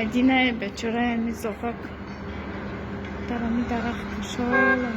Один бечора ами зоғак дар ами дарахт кушола.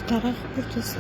Дарахт бурдаса.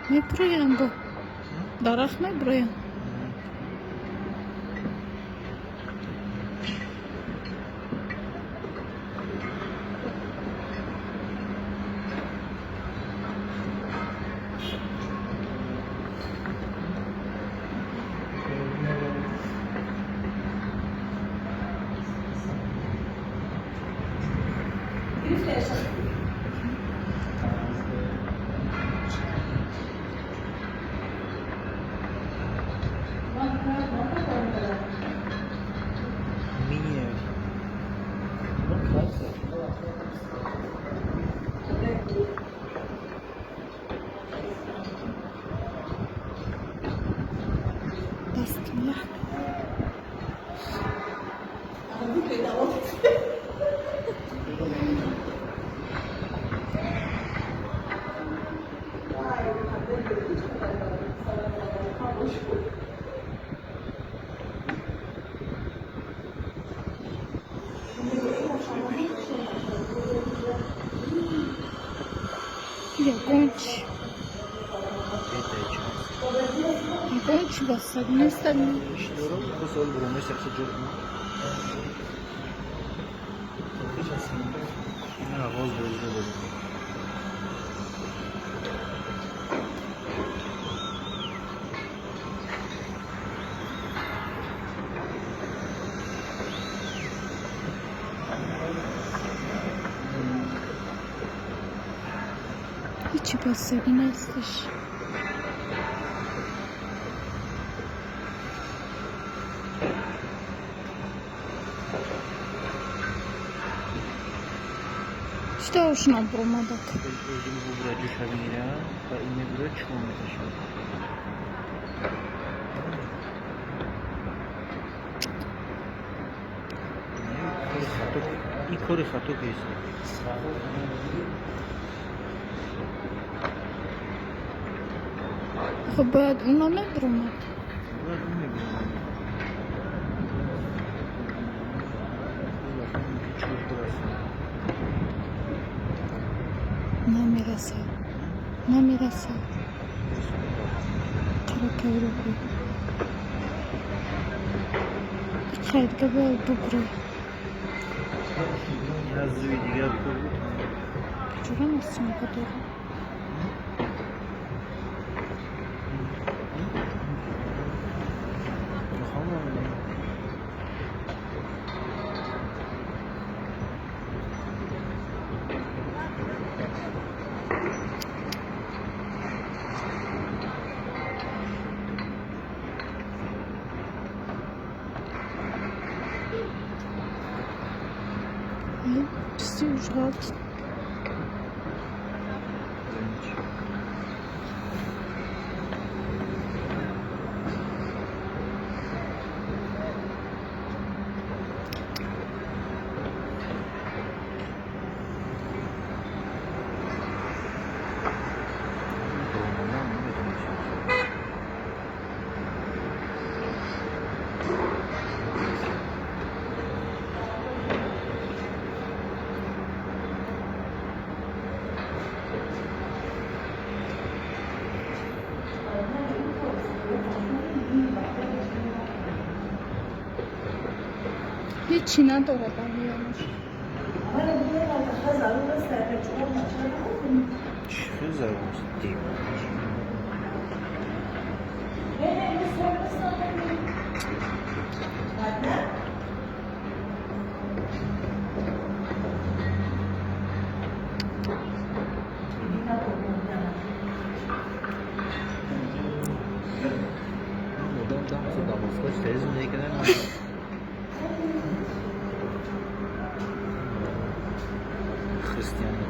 Меброянд бо дарахт меброянд. Mini ev. Bak kaç. Дастам як. Ягон чи. Это часть. Ягон чи бастаг нестад. Дору, ду сол бурумеш якса ҷур. Ина оғоз бозида додем. Ҳечи бастагӣ несташ. Чӣ тавр набуромадак? Өзүм бубура жуша мира ва ин мебура чӯ меташад. Ин кори хато кест. Хоб, бояд ӯ намебуромад. Бояд ӯ мебуромад. Чӯб бирасад. Намерасад, намерасад. Қаракайро бин. Хайрга бояд бубурад. Як зӯи дигар кор буд. Чора насимка дорад? Мехоҳам намедонам. Чизи ужғалт. Ҳечи надорад дар миёнаш. Чӣ хел зарур аст? Девона. Одам дамаса дар Москва чӣ тари зиндагӣ кардан. Христиани.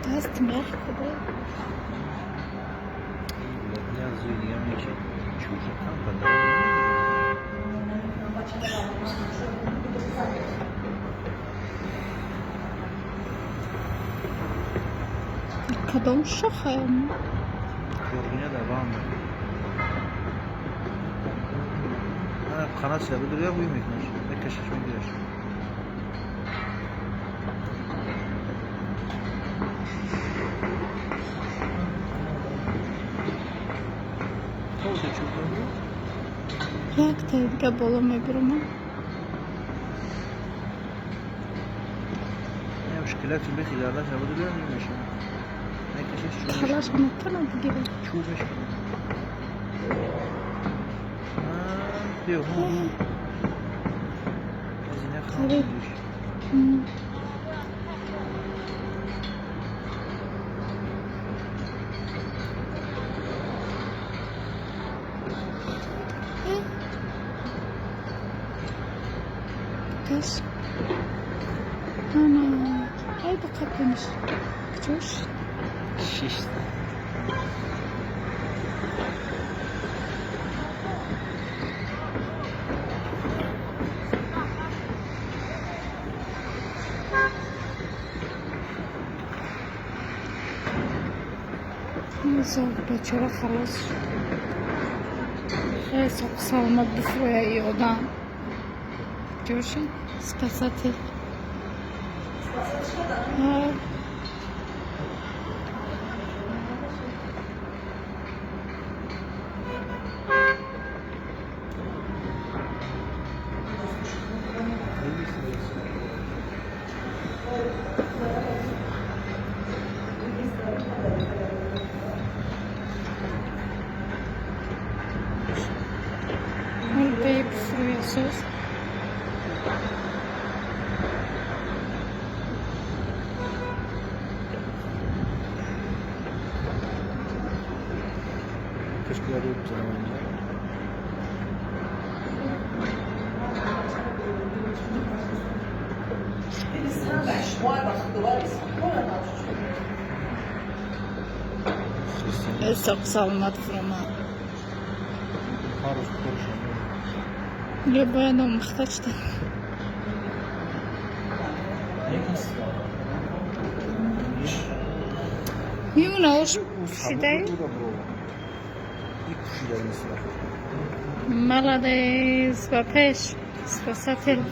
Даст мягко, да? Як зӯи дигар мекашад. Чӯҷа кам ба. Кадом шохаям? Коргуня дар банд. Қанат шуда бидур, як бӯй мекунаш. Мекашаш, мегираш. То чӯб дорӣ? Яктаи дига боло мебуромад. Ям шкелети бехи гарданша бидур, як мешавад. Мекашаш, чӯб. Қалаша метавонад бигирад. Чӯб мешканад. Биё. Аз ина Қариб. хам. Э? Каш. Ана. Ай, ба қапаниш. Куҷош? Шишт. Зоғ бечора халос шуд. Хеле соқ саломат бифурӯя и одам. Куҷоша? Спасатель. А. Бифурӯя соз. Бояд бизанам инҷа. Соқ саломат фуромад. Ҳар рӯз коршон. Ё бояд омӯхта чита. Мемона ош пӯшидаи. Молодец, ба пеш, спасатель.